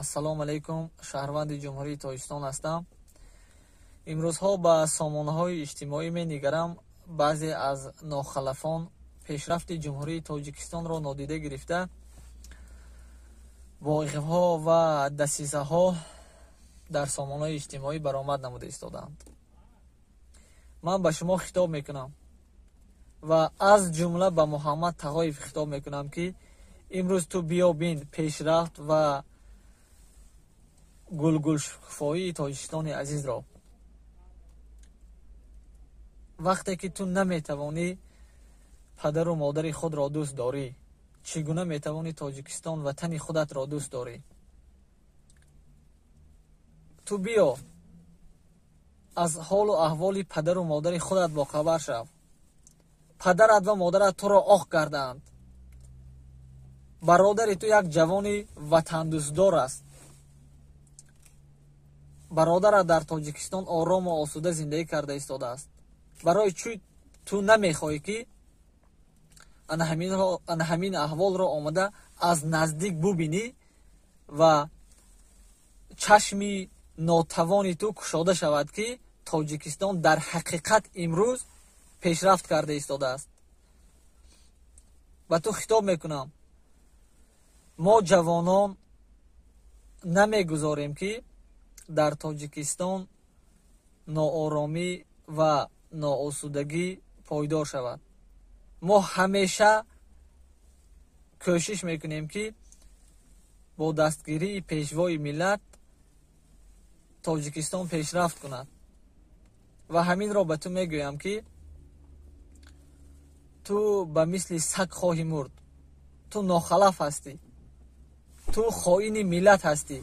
Ассалому алайкум, шаҳрванди Ҷумҳурии Тоҷикистон ҳастам. Имрӯзҳо ба сомонаҳои иҷтимоӣ менигарам, баъзе аз нохалафон пешрафти Ҷумҳурии Тоҷикистонро нодида гирифта, бо иғво ва дасисаҳо дар сомонаҳои иҷтимоӣ баромад намуда истодаанд. Ман ба шумо хитоб мекунам ва аз ҷумла ба Муҳаммад Тағоев хитоб мекунам, ки имрӯз ту биё бин пешрафт ва гулгулшукуфоии Тоҷикистони азизро. Вақте ки ту наметавонӣ падару модари худро дӯст дорӣ, чӣ гуна метавонӣ Тоҷикистон ватани худатро дӯст дорӣ? Ту биё аз ҳолу аҳволи падару модари худат бохабар шав. Падарат ва модарат туро оқ кардаанд. Бародари ту як ҷавони ватандӯстдор аст. Бародарат дар Тоҷикистон орому осуда зиндагӣ карда истодааст. Барои чӣ ту намехоҳӣ, ки ана ҳамин аҳволро омада аз наздик бубинӣ ва чашми нотавони ту кушода шавад, ки Тоҷикистон дар ҳақиқат имрӯз пешрафт карда истодааст? Ба ту хитоб мекунам. Мо ҷавонон намегузорем, ки дар Тоҷикистон нооромӣ ва ноосудагӣ пойдор шавад. Мо ҳамеша кӯшиш мекунем, ки бо дастгирии пешвои миллат Тоҷикистон пешрафт кунад. Ва ҳаминро ба ту мегӯям, ки ту ба мисли саг хоҳӣ мурд. Ту нохалаф ҳастӣ, ту хоини миллат ҳастӣ.